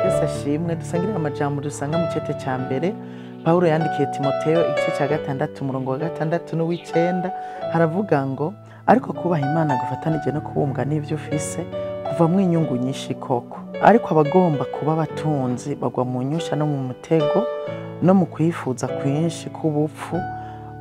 Yesu ashimwe. Dusangire amajambo dusanga mu cete ca mbere Pawulo yandikiye Timoteyo, igice ca 6, umurongo wa 6 n'uw'icenda. Haravuga ngo: "Ariko kubaha Imana gufatanije no kubumbwa n'ivyo ufise kuvamwo inyungu nyinshi koko. Ariko abagomba kuba abatunzi bagwa mu nyusha no mu mutego no mu kwifuza kwinshi k'ubupfu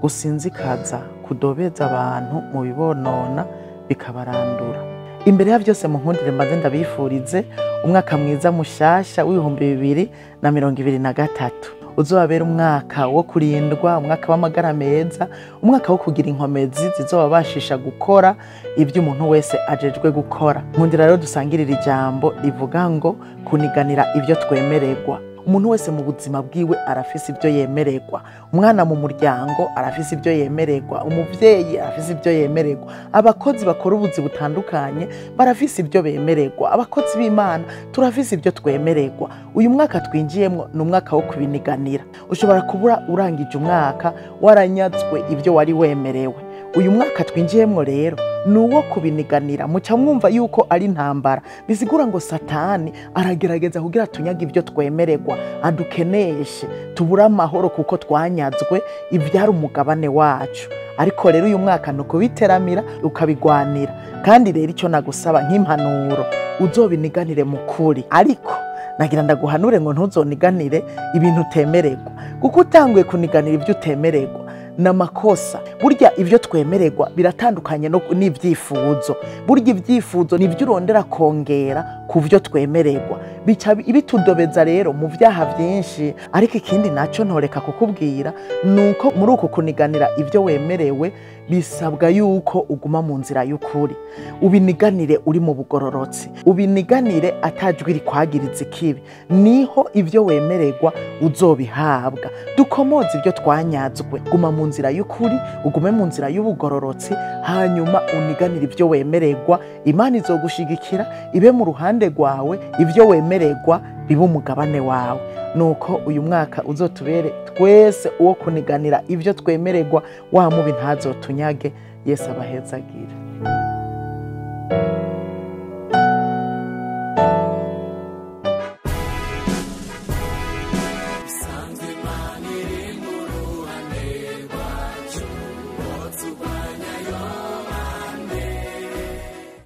gusinzikaza, kudobeza abantu mu bibonona bikabarandura." Imbere ya byose, munkundire mbanze ndabifurize umwaka mwiza mushasha w'2023. Uzobabera umwaka wo kurindwa, umwaka w'amagara meza, umwaka wo kugira inkomezi zizobabashisha gukora ibyo umuntu wese ajejwe gukora. Nkundira rero dusangirira ijambo rivuga ngo kuniganira ibyo twemererwa. Umuntu wese mu buzima bwiwe arafise ibyo yemererwa. Umwana mu muryango arafise ibyo yemererwa, umuvyeyi arafise ibyo yemererwa, abakozi bakora ubuzi butandukanye barafise ibyo bemererwa, abakozi b'Imana turafise ibyo twemererwa. Uyu mwaka twinjiyemwo ni umwaka wo kubiniganira. Ushobora kubura urangije umwaka waranyazwe ibyo wari wemerewe. Uyu mwaka twinjiyemwo rero ni uwo kubiniganira. Muca mwumva yuko ari intambara. Bisigura ngo Satani aragerageza kugira tunyage ibyo twemererwa, adukeneshe, tubure amahoro kuko twanyazwe ibyari umugabane wacu. Ariko rero uyu mwaka ni ukubiteramira, ukabigwanira. Kandi rero icyo nagusaba nk'impanuro, uzobiniganire mu kuri. Ariko nagira ndaguhanure ngo ntuzoniganire ibintu utemererwa, kuko utanguye kuniganira ibyo utemererwa namakosa. Burya ibyo twemererwa biratandukanye n'ibyifuzo. Burya ibyifuzo nibyo urondera kongera ku byo twemererwa, bica bitudobeza rero mu byaha byinshi. Ariko ikindi nacyo ntoreka kukubwira ni uko muri uku kuniganira ibyo wemerewe bisabwa yuko uguma mu nzira y'ukuri, ubiniganire uri mu bugororotsi, ubiniganire atajwi rikwagiriza ikibi, niho ibyo wemererwa uzobihabwa. Dukomoze ibyo twanyazwe. Guma mu nzira y'ukuri, ugume mu nzira y'ubugororotsi, hanyuma uniganire ibyo wemererwa. Imana izogushigikira, ibe mu ruhande rwawe, ibyo wemererwa bibe umugabane wawe. Nuko uyu mwaka uzotubere twese uwo kuniganira ibyo twemererwa, wa mubi ntazotunyage. Yesu abahezagire.